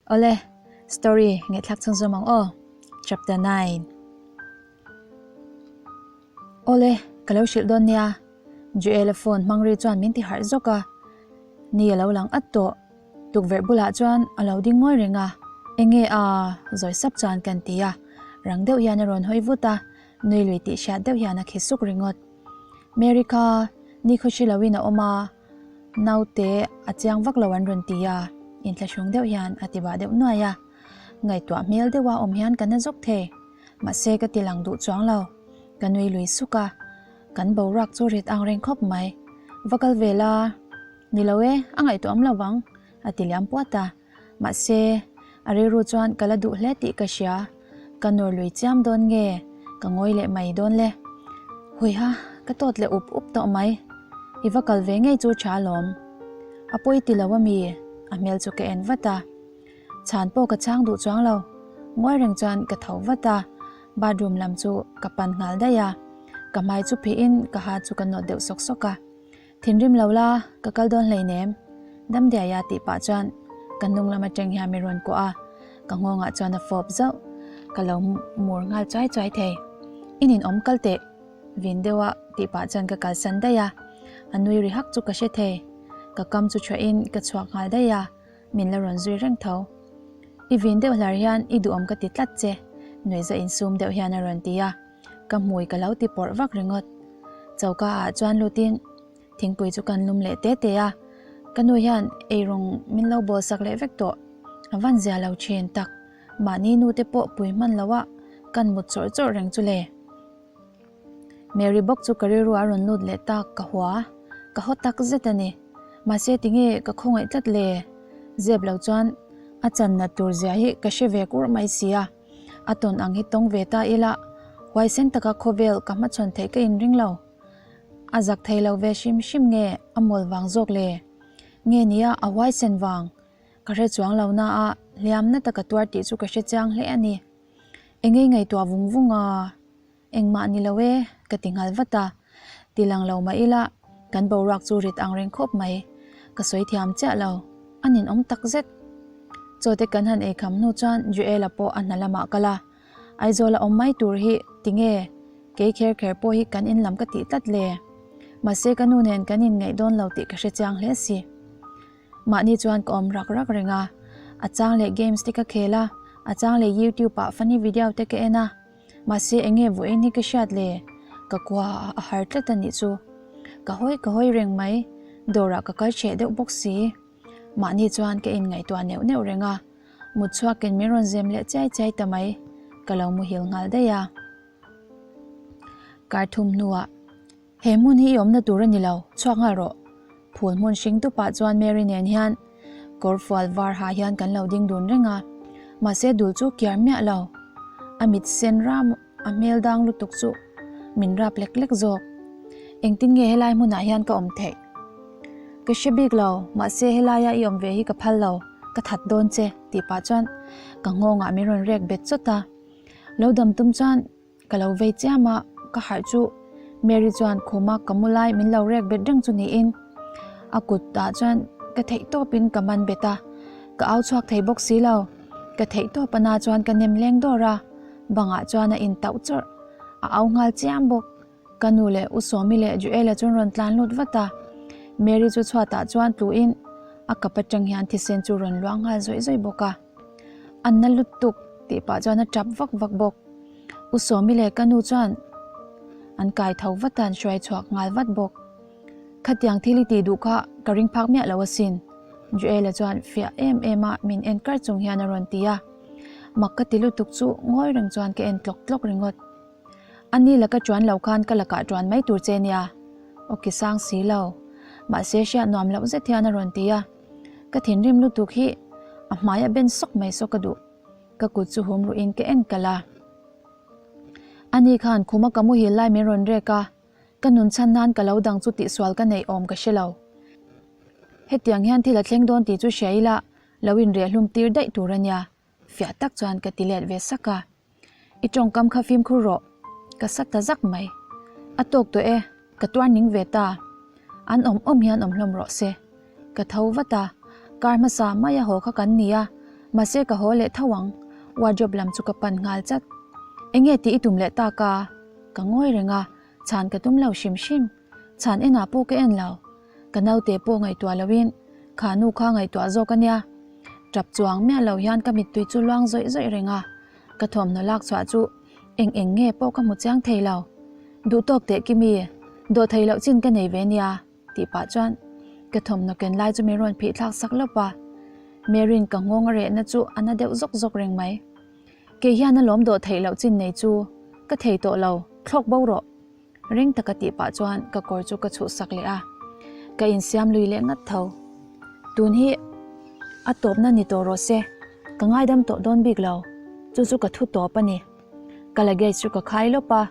Awle, story ngaihthlak chhunzawm ang aw. Chapter 9. Awle, ka lo hrilh dawn nia. Joel-a phone hmang ri chuan min ti harh zawk a. Ni a lo lang at tawh. Tukverh bulah chuan a lo ding ngawi reng a. Enge a? Zawi sap chuan kan ti a. Rang deuh hian a rawn hawi vut a. Nui lui tih hriat deuh hian a khi suk ringawt. Mary kha ni khawhri loin a awm a, naute a chiang vak lo an rawn ti a, inthlahrung deuh hian a ti bah deuh nuai a. Ngaihtuah hmel deuha awm hian ka na zawk thei, mahse ka ti lang duh chuang lo. Ka nui lui suk a, kan boruak chu rit ang reng khawp mai. Va kal ve la, ni lo e, a ngaihtuah awm lo vang, a ti liam puat a. Mahse, a rilru chuan ka la duh hle tih ka hria. Ka nawr lui chiam dawn nge? Ka ngawi leh mai dawn le. Huiha, ka tawt leh up up tawh mai. I va kal ve ngei chu tha alawm. A pawi ti lo ami? A hmel chu ka en vat a. Chhan pawh ka chhang duh chuang lo. Ngawi reng chuan ka tho vat a, bathroom lam chu ka pan nghal daih a. Ka hmai chu phihin ka ha chu ka nawt deuh sawk sawk a. Thinrim lo la, ka kal dawn hleinem. Damdiaia tih pah chuan ka hnung lam atang hian mi rawn kuah a, ka nghawngah chuan a fawp zauh. Ka lo mur nghal chuai chuai thei. I ninawm kal teh, vin deuha tih pah chuan ka kalsan daih a, a nui ri hak chu ka hre thei. Ka kam chu thuahin ka chhuak nghal daih a, min la rawn zui reng tho. I vin deuh hlar hian i duhawm ka ti tlat che, nuihza insum deuh hian a rawn ti a. Ka hmui ka lo ti pawrh vak ringawt. Choka ah chuan lutin thingpui chu kan lum leh te te a, ka nu hian eirawng min lo bawl sak leh vek tawh. A van zia lo thin tak, mahni nu te pawh pui hman lo a kan mut chawrh chawrh reng chu le. Mary bawk chu ka rilru a rawn lut leh tak ka hua, ka haw tak zet a ni. Mahse tinge ka khawngaih tlat le? Zep lo chuan a channa tur zia hi ka hre ve kurh mai si a. A tawn ang hi tawng ve ta ila, huaisen taka khawvel ka hmachhawn theih ka inring lo. A zak thei lo ve hrim hrim nge a mawl vang zawk le? Nge nia a huaisen vang? Ka hre chuang lo na a, hliamna taka tuar tih chu ka hre chiang hle a ni. Engei ngaihtuah vung vung a? Engmah ni lo e, ka ti nghal vat a. Ti lang lo mah ila, kan boruak chu rit ang reng khawp mai. Ka sawi thiam chiah lo, a ninawm tak zet. Chaw te kan han ei kham hnu chuan Joel-a pawh a hna lamah kal a. Aizawl a awm mai tur hi tinge kei kher kher pawh hi kan in lam ka tih tlat le. Mahse ka nu nen kan inngaih dawn lo tih ka hre chiang hle si. Mahni chuan ka awm rak rak reng a, a chang leh games te ka khel a, a chang leh youtube ah funny video te ka en a. Mahse enge vawiin hi ka hriat le? Ka kua a har tlat a nih chu. Ka hawi ka hawi reng mai, dawrah ka kal hreh deuh bawk si. Mahni chuan ka inngaihtuah neuh neuh reng a, mut chhuakin min rawn zem leh chiai chiai ta mai, ka lo muhil nghal daih a. Kar thum hnuah. He hmun hi i awmna tur a ni lo, chhuak nghal rawh. Phul hmun hring tupah chuan Mary nen hian kawr fual var ha hian kan lo ding dun reng a, mahse dul chu kiar miah lo. A mit sen ram a hmel dang lutuk chu min rap lek lek zawk. Engtin nge helai hmunah hian ka awm theih? Ka hre bik lo, mahse helaia i awm ve hi ka phal lo, ka that dawn che, tih pah chuan ka nghawngah min rawn rek bet chawt a. Lo dam tum chuan Ka lo vei chiam a, ka harh chu Mary chuan khuma ka mu lai min lo rek bet reng chu niin a kut ah chuan ka theih tawpin ka man bet a, ka au chhuak thei bawk si lo, ka theih tawp ana chuan ka nem leng dawr a, bangah chuan a in tauh chawrh, a au nghal chiam bawk, ka nu leh U Sawmi leh Joel-a chuan rawn tlan lut vat a, Mary chu chhuatah chuan tluin a kap atang hian thisen chu rawn luang nghal zawih zawih bawk a. An na lutuk tih pah chuan a tap vak vak bawk. U Sawmi leh ka nu chuan an kai tho vat a, an hruai chhuak nghal vat bawk. Khatiang thil i tih duh kha ka ring phak miah lo asin, Joel-a chuan fiah em em a min en kar chung hian a rawn ti a. Mak ka ti lutuk chu ngawi reng chuan ka en tlawk tlawk ringawt. A ni laka chuan lo khan ka lakah chuan mai tur che nia, aw ki sang si lo. Mahse hriat nuam loh zet hian a rawn ti a. Ka thinrim lutuk hi a hmai a ben sawk mai saw ka duh. Ka kut chu hum ruhin ka en kalh a. Ani khan khuma ka muhil lai min rawn rek a, ka nun chhan nan ka lo dang chu tihsual ka neih awm ka hre lo. Hetiang hian thil a thleng dawn tih chu hria ila lo inreh hlum tir daih tur a nia, fiah tak chuan ka ti let ve sak a. I tawngkam kha fimkhur rawh, ka sa ta zak mai. A tawk tawh e, ka tuar ning ve ta. An awm awm hian awm hlawm rawh se. Ka tho vat a, kar hmasa mai a haw kha kan ni a. Mahse ka haw leh tho ang, wardrobe lam chu ka pan nghal chat. Enge tih i tum leh tak a? Ka ngawi reng a, chhan ka tum lo hrim hrim. Chhan enah pawh ka en lo. Ka naute pawh ngaihtuah loin kha nu kha ngaihtuah zawk a nia. Tap chuang miah lo hian ka mittui chu luang zawih zawih reng a, ka thawmhnaw lak chhuah chu eng eng nge pawh ka hmu chiang thei lo. Duh tawk teh Kimi, dawh thei loh chin ka nei ve nia tih pah chuan ka thawmhnaw ken lai chu min rawn phih thlak sak lawp a. Mary'n ka nghawng a rehna chu a na deuh zawk zawk reng mai. Kei hian a lawm dawh theih loh chin nei chu ka thei tawh lo, thlawk bo rawh. Ring taka tih pah chuan ka kawr chu ka chhuhsak leh a, ka insiam lui leh ngat tho. Tun hi a tawpna ni tawh rawh se, ka ngaidam tawh dawn bik lo, chu chu ka thu tawp a ni. Ka luggage chu ka khai lawp a,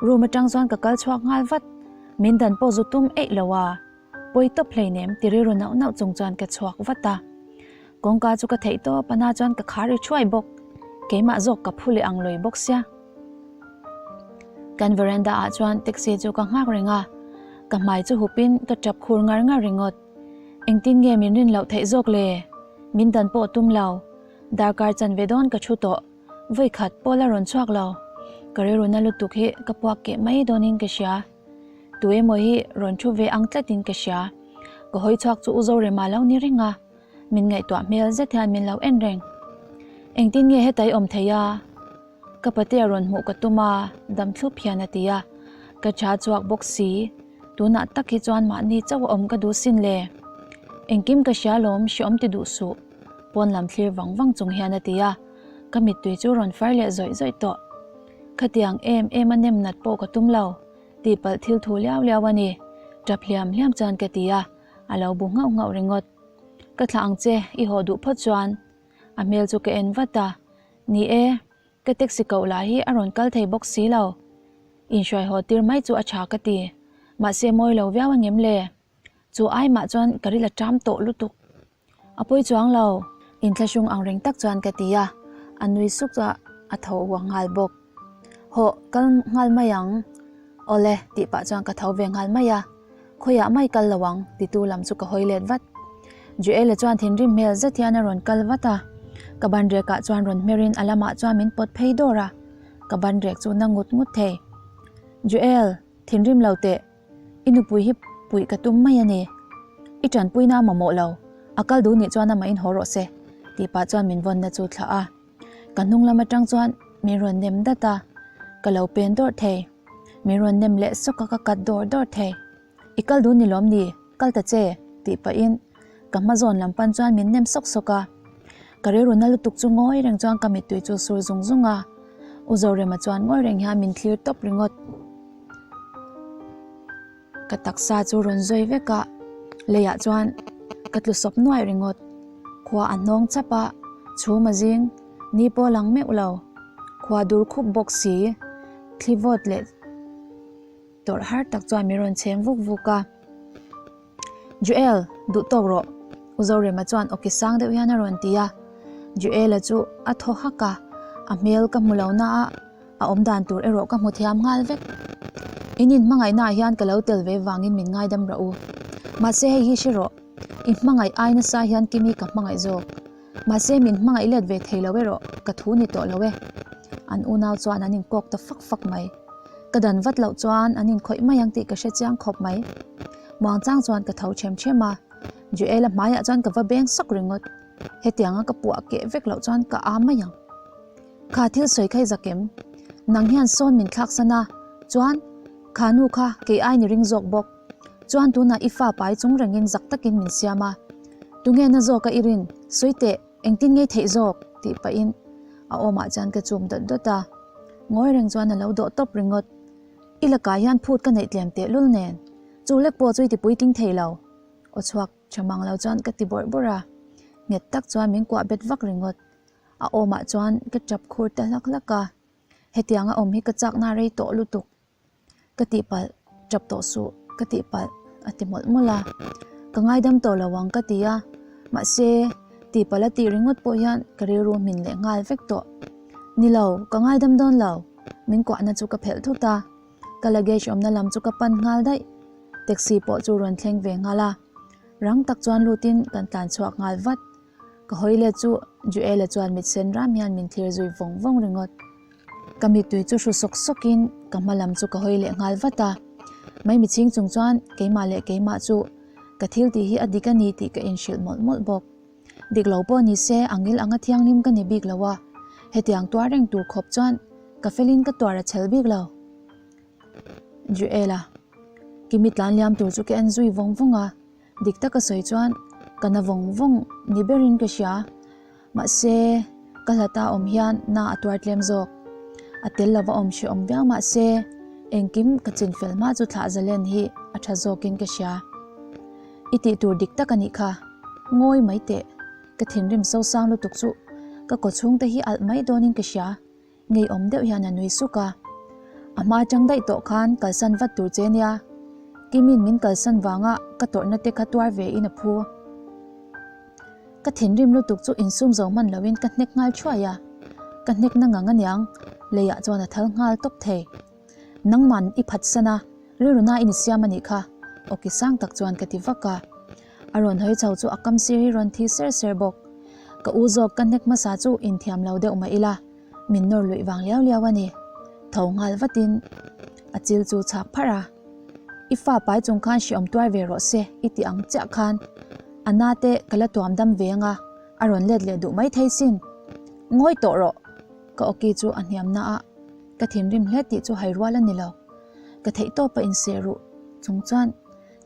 room atang chuan ka kal chhuak nghal vat, min dan pawh zu tum eih lo a. Pawi tawp hleinem ti rilru nauh nauh chung chuan ka chhuak vat a. Kawngka chu ka theih tawp a na chuan ka khar ri thuai bawk. Keimah zawk ka phu leh ang lawi bawk sia. Kan veranda ah chuan taxi chu ka nghak reng a, ka hmai chu hup in ka tap khur ngar ngar ringawt. Engtin nge min rin loh theih zawk le? Min dan pawh tum lo. Darkar chanve dawn ka thu tawh. Vawi khat pawh la rawn chhuak lo. Ka rilru na lutuk hi ka puak keh mai dawnin ka hria. Tu emaw hi rawn thu ve ang tlatin ka hria. Ka hawi chhuak chu U Zorema lo ni reng a, min ngaihtuah hmel zet hian min lo en reng. Engtin nge heta i awm thei a? Ka patea rawn hmuh ka tum a, dam thlup hian a ti a. Ka tha chhuak bawk si, tunah tak hi chuan mahni chauh a awm ka duh sin le. Engkim ka hria lawm hreawm ti duh suh, pawn lam thlir vang vang chung hian a ti a. Ka mittui chu rawn far leh zawih zawih tawh. Khatiang em em a nem nat pawh ka tum lo. Tihpalh thil thu liau liau a ni, tap hliam hliam chuan ka ti a, a lo bu nghauh nghauh ringawt. Ka thlah ang che, i haw duh phawt chuan. A hmel chu ka en vat a, ni e, ka taxi koh lah hi a rawn kal thei bawk si lo. Inhruai haw tir mai chu a tha ka ti, mahse mawi lo viau angem le? Chu ai mah chuan ka ril a ṭam tawh lutuk. A pawi chuang lo, inthlahrung ang reng tak chuan ka ti a, a nui suk a, a tho uang nghal bawk. Hawh, kal nghal mai ang. Awle, tih pah chuan ka tho ve nghal mai a, khawiah mai kal lo ang, titu lam chu ka hawi let vat. Joel-a chuan thinrim hmel zet hian a rawn kal vat a, ka banrekah chuan rawn hmerin a lamah chuan min pawt phei dawr a, ka banrek chu na ngut ngut thei. Joel, thinrim lo teh. I nupui hi puih ka tum mai a ni. I tanpuina a mamawh lo, a kal duh nih chuan amah in haw rawh se, tih pah chuan min vawnna chu thlah a. Ka hnung lam atang chuan min rawn nem dat a, ka lo pen dawrh thei. Min rawn nem leh sawk a ka kat dawr dawr thei. I kal duh ni lawm ni, kal ta che, tih pahin ka hma zawn lam pan chuan min nem sawk sawk a. Ka rilru na lutuk chu ngawi reng chuan ka mittui chu sur zung zung a. U Zorema chuan ngawi reng hian min thlir tawp ringawt. Ka taksa chu rawn zawi vek a, leiah chuan ka tlu sawp nuai ringawt. Khua a hnawng chap a, chhum a zing, ni pawh lang meuh lo. Khua dur khup bawk si, thli vawt leh tawrh har tak chuan min rawn chhem vuk vuk a. Joel, duh tawk rawh. U Zorema chuan awki sang deuh hian a rawn ti a. Joel-a chu a thaw hak a, a hmel ka hmu lo na a, a awm dan tur erawh ka hmu thiam nghal vek. In inhmangaihna ah hian ka lo tel ve vangin min ngaidam rawh u. Mahse hei hi hre rawh, i hmangaih ai nasa hian Kimi ka hmangaih zawk. Mahse min hmangaih let ve thei lo erawh ka thu ni tawh lo e. An unau chuan an inkawk ta fak fak mai. Ka dan vat loh chuan an inkhawih mai ang tih ka hre chiang khawp mai. Muangchang chuan ka tho ṭhem ṭhem a, Joel-a hmaiah chuan ka va beng sawk ringawt. Hetianga ka puah keh vek loh chuan ka â mai ang. Kha thil sawi kha i zak em? Nang hian sawn min thlak san a, chuan kha nu kha kei ai ni ring zawk bawk. Chuan tunah i fa pai chung rengin zak takin min siam a. Tunge na zawka i rin? Sawi teh, engtin ngei theih zawk? tih pahin a awmah chuan ka chum dawt dawt a. Ngawi reng chuan a lo dawh tawp ringawt. I lakah hian phut ka neih tlem teh lul nen, chu lek pawh chu i ti puitling thei lo. Aw chhuak tha mang lo chuan ka ti bawrh bawrh a, nghet tak chuan min kuah bet vak ringawt. A awmah chuan ka tap khur ta hlak hlak a, hetianga awm hi ka chakna rei tawh lutuk. Ka tihpalh, tap tawh suh, ka tihpalh, a ti mawlh mawlh a. Ka ngaidam tawh lo ang ka ti a, mahse, tihpalh a tih ringawt pawh hian ka rilru hmin leh nghal vek tawh. Ni lo, ka ngaidam dawn lo, min kuahna chu ka phelh thut a, ka luggage awmna lam chu ka pan nghal daih. Taxi pawh chu rawn thleng ve nghal a, rang tak chuan lutin kan tlan chhuak nghal vat. Ka hawi let chu Joel-a chuan mit sen ram hian min thlir zui vawng vawng ringawt. Ka mittui chu hru sawk sawkin ka hma lam chu ka hawi leh nghal vat a. Mai michhing chung chuan keimah leh keimah chu ka thil tih hi a dik a ni tih ka inhrilh mawlh mawlh bawk. Dik lo pawh ni se a ngil anga thianghlim ka ni bik lo a, hetiang tuar reng tur khawp chuan ka felin ka tuar a chhel bik lo. Joel-a Kimi tlan liam tur chu ka en zui vawng vawng a, dik taka sawi chuan ka na vawng vawng ni berin ka hria. Mahse, ka hlata awm hian na a tuar tlem zawk. A tel lova awm hrehawm viau mahse, engkim ka chin fel hma chu thlah zalen hi a tha zawkin ka hria. I tih tur dik tak a nih kha. Ngawi mai teh. Ka thinrim sosang lutuk chu ka kawchhung te hi alh mai dawnin ka hria. Ngeiawm deuh hian a nui suk a. A hma atang daih tawh khan kalsan vat tur che nia. Kimin min kalsan vanga ka tawrhna te kha tuar ve in a phu. Ka thinrim lutuk chu insum zo hman loin ka hnek nghal thuai a. Ka hnek na ngang aniang, leiah chuan a thal nghal tawp thei. Nangman i phatsan a, rilru na in i siam anih kha, awki sang tak chuan ka ti vak a. A rawn hawi chho chu a kam sir hi rawn thi ser ser bawk. Ka u zawk ka hnek hmasa chu inthiam lo deuh mah ila. Min nawr luih vang liau liau a ni. Tho nghal vatin a chil chu chhak pharh a. I fa pai chung khan hriawm tuar ve rawh se i ti ang chiah khan a na te ka la tuam dam ve anga a rawn let leh duh mai thei sin. Ngawi tawh rawh! Ka awki chu a hniam na a, ka thinrim hle tih chu hai rual a ni lo. Ka theih tawp a inseh ruh chung chuan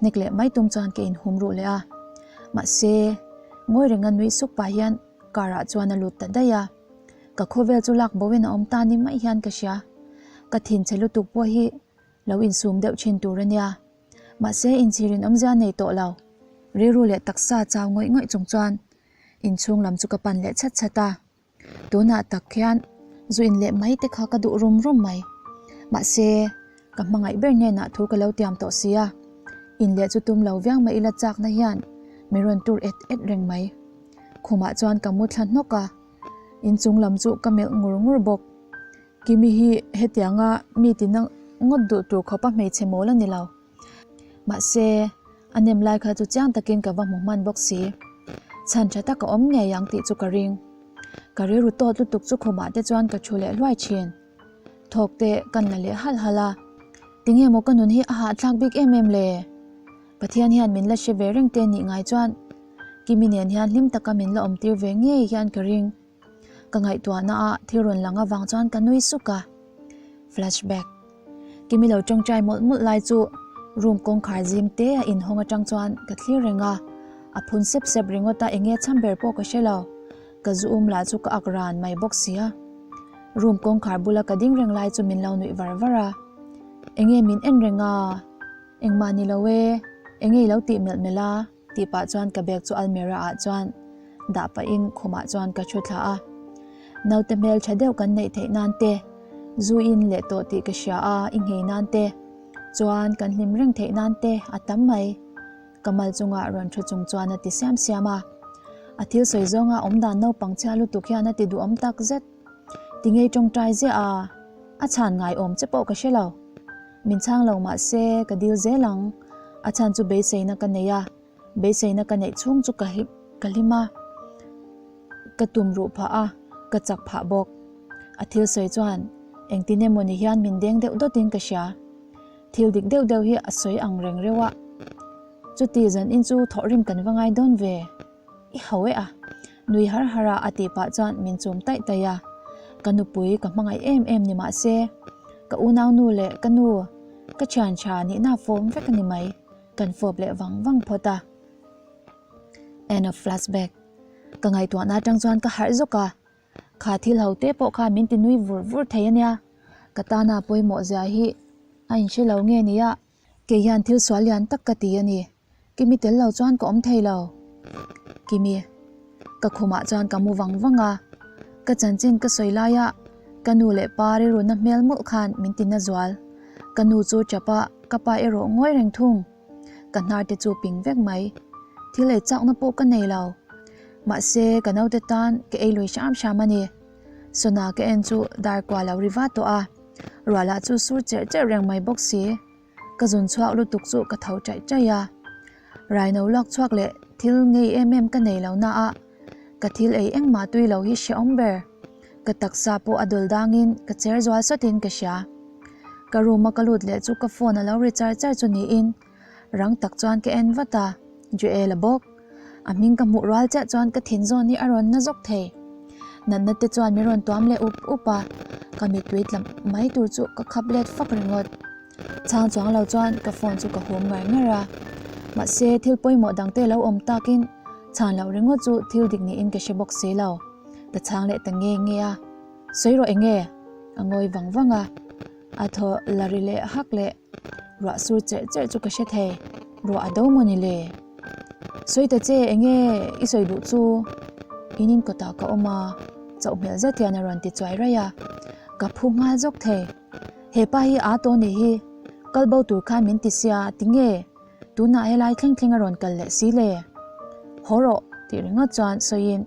hnek leh mai tum chuan ka inhum ruh leh a. Mahse, ngawi renga nuih suk pah hian car ah chuan a lut ta daih a. Ka khawvel chu lak bo in a awm ta ni mai hian ka hria. Ka thin che lutuk pawh hi lo insum deuh thin tur a nia. Mahse inchhir in awmzia nei tawh lo. Rilru leh taksa chau ngawih ngawih chung chuan inchhung lam chu ka pan leh chhat chhat a. Tunah tak khian zu in leh mai te kha ka duh rum rum mai. Mahse ka hmangaih ber hnenah thu ka lo tiam tawh si a. In leh chu tum lo viang mai ila chakna hian min rawn tur et et reng mai. Khumah chuan ka mu thla hnawk a. Inchung lam chu ka melh ngur ngur bawk. Kimi hi hetianga mi tina ngawt duh tur khawpa hmeichhe mawl a ni lo. Mahse, a nem lai kha chu chiang takin ka va hmu hman bawk si. Chhan tha tak a awm ngei ang tih chu ka ring. Ka rilru tawt lutuk chu khumah te chuan ka thu leh hluai thin. Thawk te kan la leh halh halh a. Tinge maw ka nun hi a hahthlak bik em em le? Pathian hian min la hre ve reng te nih ngai chuan Kimi nen hian hlim taka min la awm tir ve ngei hian ka ring. Ka ngaihtuahna a thil rawn lang avang chuan ka nui suk a. Flashback. Kimi lo tawngtai mawlh mawlh lai chu room kawngkhar zim te a inhawng atang chuan ka thlir reng a. A phun sep sep ringawt a enge cham ber pawh ka hre lo. Ka zu um lah chu ka ak ran mai bawk sia. Room kawngkhar bula ka ding reng lai chu min lo nuih var var a. Enge min en reng a? Engmah ni lo e, enge i lo tih melh melh a? tih pah chuan ka bag chu almirah ah chuan dah pahin khumah chuan ka thu thla a. Naute hmel tha deuh kan neih theih nan te, zu in leh tawh tih ka hria a, i nghei nan te, chuan kan hlim reng theih nan te a tam mai. Ka mal chungah rawn thu chung chuan a ti siam siam a. A thil sawi zawnga awmdan naupang chhia lutuk hian a ti duhawm tak zet. Tingei tawngtai ziah a, a chhan ngaiawm che pawh ka hre lo. Min chhang lo mah se ka dil zel ang, a chhan chu beiseina ka nei a, beiseina ka neih chhung chu ka ka hlim a, ka tum ruh phah a, ka chak phah bawk. A thil sawi chuan engtin emaw ni hian min deng deuh dawtin ka hria. Thil dik deuh deuh hi a sawi ang reng reuh a, chuti zanin chu thawhrim kan va ngai dawn ve. I ho e a, nui har har a a tih pah chuan min chum taih taih a. Ka nupui ka hmangaih em em ni mah se, ka unaunu leh ka nu, ka thian tha nihna fawm vek a ni mai, kan fawp leh vang vang phawt a. End of flashback. Ka ngaihtuahna atang chuan ka harh zawk a, kha thil ho te pawh kha min ti nui vur vur thei a nia, ka tana pawimawh zia hi a inhre lo nge nia. Kei hian thil sual lian tak ka ti a ni. Kimi tel lo chuan ka awm thei lo. Kimi, ka khumah chuan ka mu vang vang a. Ka chanchin ka sawi laia ka nu leh pa rilruna hmel mawlh khan min ti na zual. Ka nu chu tap a, ka pa erawh ngawi reng thung. Ka hnar te chu ping vek mai. Thil ei chakna pawh ka nei lo. Mahse, ka naute tan ka ei lui hram hram a ni. Sona ka en chu dar kua lo ri va tawh a. Ruah lah chu sur cherh cherh reng mai bawk si. Ka zun chhuak lutuk chu ka tho chaih chaih a. Raino lak chhuak leh thil ngei em em ka nei lo na a. Ka thil ei engmah tui lo hi hrehawm ber. Ka taksa pawh a dawl dangin ka cher zual sawtin ka hria. Ka room a ka lut leh chu ka phone a lo ri char char chu niin rang tak chuan ka en vat a, Joel a bawk. A hming ka hmuh rual chiah chuan ka thin zawn hi a rawn na zawk thei. Natna te chuan min rawn tuam leh up up a, ka mittui tla mai tur chu ka khap let fak ringawt. Chhang chuang lo chuan ka phone chu ka hum ngar ngar a, mahse thil pawimawh dang te lo awm takin chhan loh ringawt chu thil dik niin ka hre bawk si lo. Ka chhang leh ta nge nge a, Sawi rawh enge? A ngawi vang vang a, a thaw la ri leh hak leh ruah sur cherh cherh chu ka hre thei, ruah a do maw ni le? Sawi ta che enge i sawi duh chu? In in kawtah ka awm a, chauh hmel zet hian a rawn ti chuai raih a, ka phu nghal zawk thei. He pa hi aa tawh nih hi, kal bo tur khan min ti sia tinge tunah helai thleng thleng a rawn kal leh si le? Haw rawh tih ringawt chuan sawiin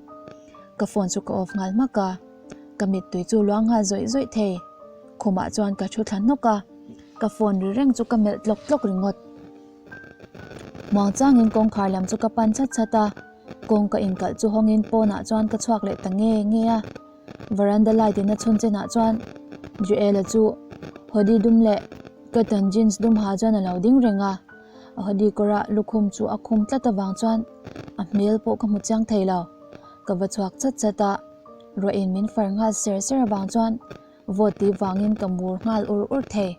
ka phone chu ka off nghal hmak a, ka mittui chu luang nghal zawih zawih thei. Khumah chuan ka thu thla hnawk a, ka phone ri reng chu ka melh tlawk tlawk ringawt. Muangchangin kawngkhar lam chu ka pan chat chat a, kawngka inkalh chu hawngin pawnah chuan ka chhuak leh ta nge nge a. Veranda light in a chhun chenah chuan Joel-a chu hoodie dum leh cotton jeans dum ha chuan a lo ding reng a, a hoodie kawrah lukhum chu a khum tlat avang chuan a hmel pawh ka hmu chiang thei lo. Ka va chhuak chat chat a, ruah in min far nghal ser ser avang chuan vawt tih vangin ka mur nghal ur ur thei.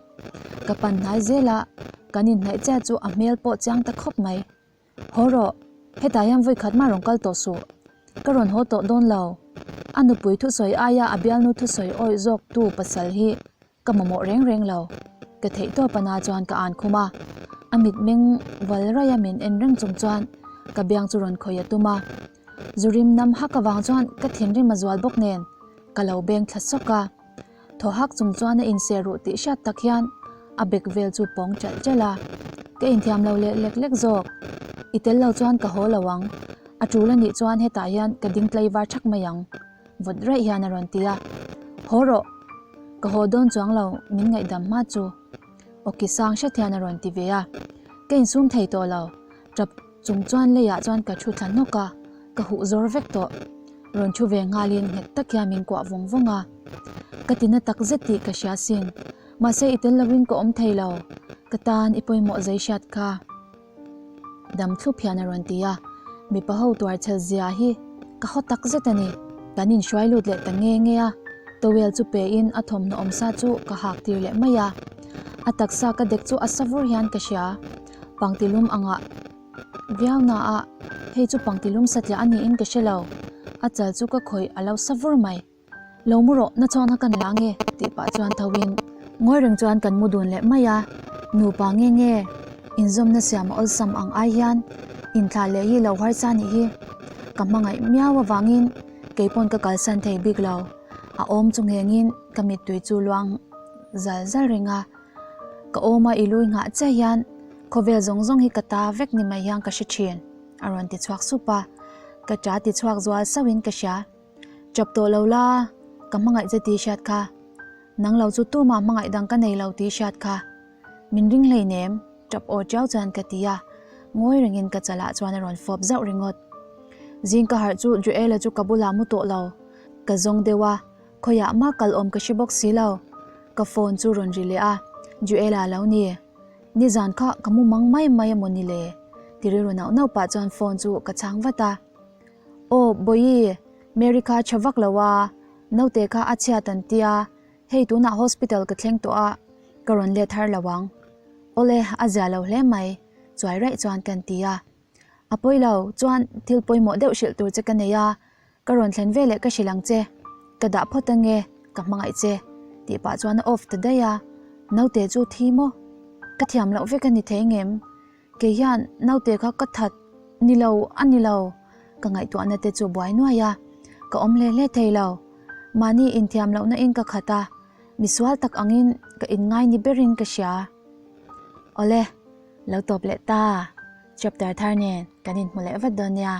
Ka pan hnai zel a, kan inhnaih chiah chu a hmel pawh chiang ta khawp mai. Haw rawh, hetah hian vawi khat mah rawn kal tawh suh. Ka rawn haw tawh dawn lo. A nupui thusawi aia a bialnu thusawi awih zawk tu pasal hi ka mamawh reng reng lo. Ka theih tawp ana chuan ka an khum a. A mitmeng val raih a min en reng chung chuan ka biang chu rawn khawih a tum a. Zurim nam hak avang chuan ka thinrim a zual bawk nen ka lo beng thla sawk a. Thaw hak chung chuan a inser ruh tih hriat tak hian a bek vel chu pawng ṭalh ṭalh a, ka inthiam lo leh lek lek zawk. I tel lo chuan ka haw lo ang, a ṭul a nih chuan hetah hian ka ding tlei var ṭhak mai ang, vawt raih hian a rawn ti a. Haw rawh, ka haw dawn chuang lo, min ngaihdam hma chu. Awki sang hret hian a rawn ti ve a, ka insum thei tawh lo, ṭap chung chuan leiah chuan ka ṭhu thla hnawk a. Ka huh zawr vek tawh. Rawn thu ve nghalin nghet tak hian min kuah vawng vawng a. Ka tina tak zet tih ka hria sin. Mahse i tel lovin ka awm thei lo. Ka tan i pawimawh zei hriat kha. Dam thlup hian a rawn ti a. Mipa ho tuar chhel zia hi ka haw tak zet a ni. Kan inhruai lut leh ta nge nge a. Towel chu pe in a thawmhnaw awmsa chu ka hak tir leh mai a. A taksa ka dek chu a sa vur hian ka hria. Pangtilum angah. Viau na a, hei chu pangtilum satliah a niin ka hre lo. A chal chu ka khawih a lo sa vur mai. Lo mu rawh, na chhuakna kan la nge tih pah chuan tho in ngawi reng chuan kan mu dun leh mai a. Nupa nge nge inzawmna siam a awlsam ang ai hian inthlah leh hi lo harsa nih hi ka hmangaih miau avangin keipawn ka kalsan thei bik lo. A awm chu nghengin ka mittui chu luang zal zal reng a. Ka awma i lui nghah chiah hian khawvel zawng zawng hi ka ta vek ni mai hian ka hre thin, a rawn ti chhuak sup a. Ka ṭa ti chhuak zual sauhin ka hria. Chawp tawh lo la, ka hmangaih che tih hriat kha. Nang lo chu tumah hmangaih dang ka nei lo tih hriat kha. Min ring hleinem, ṭap aw ṭiau chuan ka ti a. Ngawi rengin ka chalah chuan a rawn fawp zauh ringawt. Zing ka harh chu Joel-a chu ka bulah mu tawh lo. Ka zawng deuh a, Khawiah mah kal awm ka hre bawk si lo. Ka phone chu rawn ri leh a, Joel-a lo ni. Nizan kha ka mu mang mai mai emaw ni le? Ti rilru nauh nauh pah chuan phone chu ka chhang vat a. Aw, Bawihi, Mary kha tha vak lo a, naute kha a chhiat an tia, hei tunah hospital ka thleng tawh a, ka rawn let har lo ang. Awle, a zia lo hle mai, chuai raih chuan kan ti a. A pawi lo, chuan thil pawimawh deuh hrilh tur che ka nei a, ka rawn thlen veleh ka hrilh ang che, ka dah phawt ange, ka hmangaih che, tih pah chuan a off ta daih a, naute chu thi maw? Ka thiam loh vek a ni thei ngem? Kei hian naute kha ka that ni lo a ni lo, ka ngaihtuahna te chu buai nuai a, ka awm hle hle thei lo, mahni inthiam lohna in ka khat a, misual tak angin ka inngai ni berin ka hria. Awle. Lo tawp leh ta, chapter thar nen kan inhmu leh vat dawn nia.